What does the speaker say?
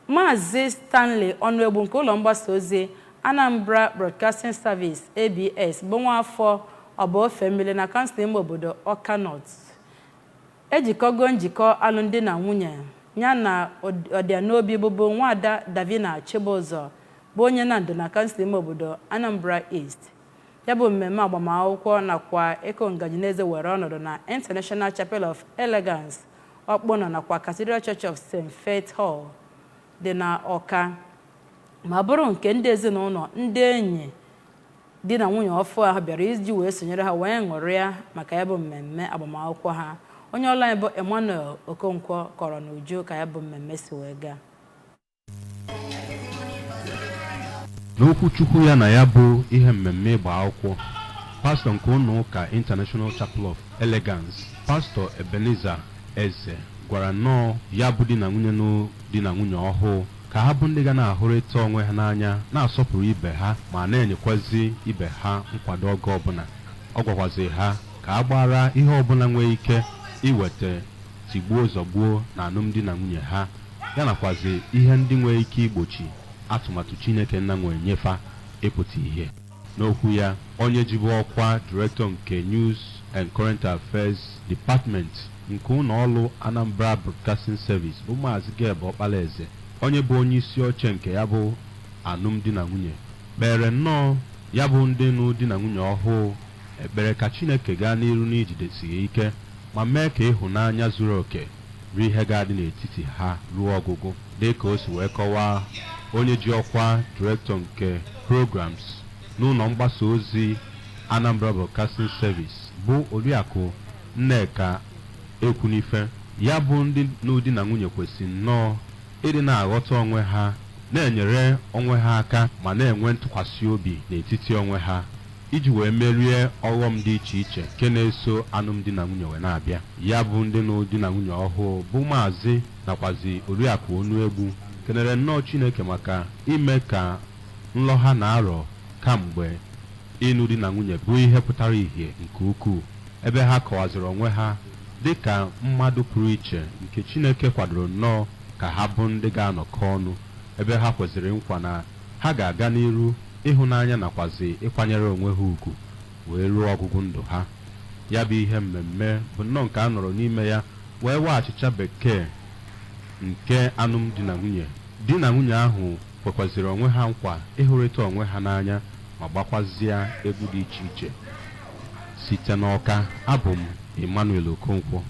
Maazị Stanley Ọnụegbu nke ụlọ mgbasa ozi Anambra Broadcasting Service, ABS, bụ nwaafọ Ọba Ofemmili na kansụl ime obodo Awka North ejikọgo njikọ alụmdi na nwunye ya na ọdịanobi bụbu nwaada Davina Chibụzọ, bụ onye Nando na kansụl ime obodo Anambra East. Ya bụ mmemme agbamakwụkwọ nakwa ịkụ ngaji n'eze were ọnọdụ na International Chapel of Elegance, Ọkpụnọ, nakwa Cathedral Church of St. Faith Hall dị na Ọka, ma bụrụ nke ndị ezinụlọ, ndị enyi di na nwunye ọfụ ahụ bịara iji wee sonyere ha wee ṅụrịa maka ya bụ mmemme agbamakwụkwọ ha. Onye ọrụ anyị bụ Emmanuel Okonkwo kọrọ n'uju ka ya bụ mmemme si wee gaa. N'okwuchukwu ya na ya bụ ihe mmemme ịgba akwụkwọ, pastọ nke ụlọ ụka International Chapel of Elegance, Pastọ Ebenezer Eze, gwara nnọọ ya bụ di na nwunye nụ di na nwunye ọhụụ ka ha bụ ndị ga na-ahụrịta onwe ha n'anya, na-asọpụrụ ibe ha, ma na-enyekwazi ibe ha nkwado oge ọbụla. Ọ gwakwazi ha ka a gbara ihe ọbụla nwee ike iweta tigbuo zọgbuo na alụmdi na nwunye ha, ya nakwazi ihe ndị nwee ike igbochi atụmatụ Chineke nna nwee nyefa ịpụta ihe. N'okwu ya, onye jibu ọkwa Director nke News and Current Affairs Department nke ụlọ ọrụ Anambra Broadcasting Service, bụ Maazị Gabe Ọkpalaeze, onye bụ onye isi oche nke ya bụ alụmdi na nwunye, kpere nnọọ ya bụ ndị nụ di na nwunye ọhụụ ekpere ka Chineke gaa n'iru n'ijidesi ike ma mee ka ịhụnanya zuru oke bụ ihe ga-adị n'etiti ha ruo ọgwụgwụ. Dị ka o si wee kọwaa, onye ji ọkwa Director nke Programs n'ụlọ mgbasa ozi Anambra Broadcasting Service, bụ Oriakụ Nneka Ekwunife, ya bụ ndị nụ di na nwunye kwesị nnọọ ịdị na-aghọta onwe ha, na-enyere onwe ha aka, ma na-enwe ntụkwasị obi n'etiti onwe ha iji wee merie ọghọm dị iche iche nke na-eso alụmdi na nwunye wee na-abịa. Ya bụ ndị nụ di na nwunye ọhụụ, bụ Maazị nakwazi Oriakụ Onuegbu, kenere nnọọ Chineke maka ime ka nlọ ha na-arọ kamgbe ịnụ di na nwunye bụ ihe pụtara ìhè nke ukwuu, ebe ha kọwaziri onwe ha dịka mmadụ pụrụ iche nke Chineke kwadoro nnọọ ka ha bụ ndị ga-anọkọ ọnụ, ebe ha kweziri nkwa na ha ga-aga n'iru ịhụnanya nakwazi ịkwanyere onwe ha ugwu wee ruo ọgwụgwụ ndụ ha. Ya bụ ihe mmemme bụ nnọọ nke a nọrọ n'ime ya wee waa achịcha bekee nke alụmdi na nwunye. Di na nwunye ahụ kwekwaziri onwe ha nkwa ịhụrịta onwe ha n'anya ma gbakwazịa egwu dị iche iche. Site n'Ọka, abụ m Emmanuel Okonkwo.